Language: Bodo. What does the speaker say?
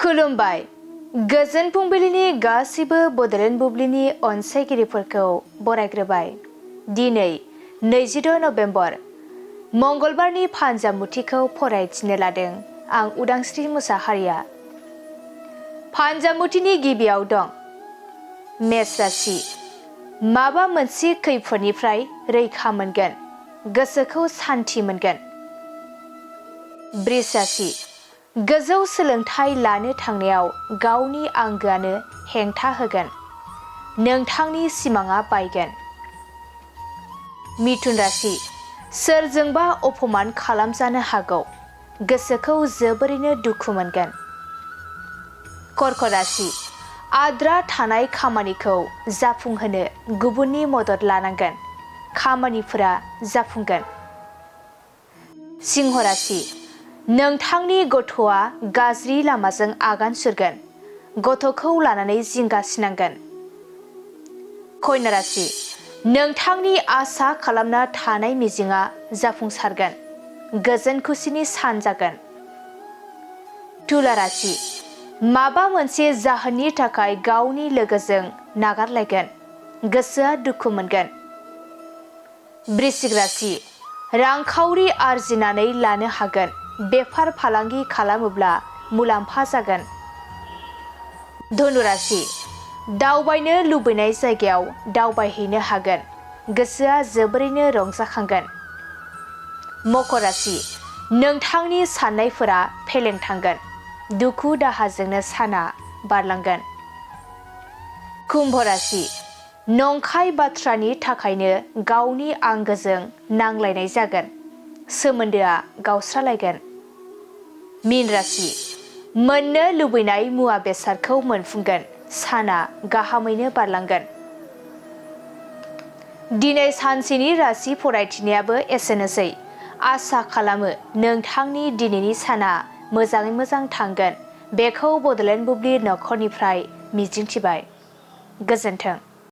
खुलुमबाय। गोजोन फुंबिलिनि गासिबो बड'लेण्ड बुब्लिनि अनसायगिरिफोरखौ बरायग्रोबाय। दिनै 22 नभेम्बर मंगलबारनि फानजामुथिखौ फरायथिनो लादों आं उदांस्रि मुसाहारिया। फानजामुथिनि गिबियाव दं मेष राशि। माबा मोनसे खैफोदनिफ्राय रैखा मोनगोन, गोसोखौ सान्थि मोनगोन। बृष राशि। गोजौ सोलोंथाइ लानो थांनायाव गावनि आंगोआनो हेंथा होगोन, नोंथांनि सिमाङा बायगोन। मिथुन राशि। सोरजोंबा अपमान खालामजानो हागौ, गोसोखौ जोबोरैनो दुखु मोनगोन। कर्क राशि। आद्रा थानाय खामानिखौ जाफुंहोनो गुबुननि मदद लानांगोन, खामानिफोरा जाफुंगोन। सिंह राशि। नोंथांनि गथ'आ गाज्रि लामाजों आगान सुरगोन, गथ'खौ लानानै जिंगासिनांगोन। कन्या राशि। नोंथांनि आसा खालामना थानाय मिजिंआ जाफुंसारगोन, गोजोन खुसिनि सान जागोन। तुला राशि। माबा मोनसे जाहोननि थाखाय गावनि लोगोजों नागारलायगोन, गोसोआ दुखु मोनगोन। वृश्चिक राशि। रांखावरि आरजिनानै लानो हागोन, बेफार फालांगि खालामोब्ला मुलाम्फा जागोन। धनु राशि। दावबायनो लुबैनाय जायगायाव दावबायहैनो हागोन, गोसोआ जोबोरैनो रंजाखांगोन। मकर राशि। नोंथांनि साननायफोरा फेलें थांगोन, दुखु दाहाजोंनो साना बारलांगोन। कुम्भ राशि। नंखाय बाथ्रानि थाखायनो गावनि आंगोजों नांलायनाय जागोन, सोमोन्दोआ गावस्रालायगोन। मीन राशि। मोननो लुबैनाय मुवा बेसादखौ मोनफुंगोन, साना गाहामैनो बारलांगोन। दिनै सानसेनि राशि फरायथिनायाबो एसेनोसै। आसा खालामो नोंथांनि दिनैनि साना मोजाङै मोजां थांगोन, बेखौ बड'लेण्ड बुब्लि नखरनिफ्राय मिजिंथिबाय। गोजोन्थों।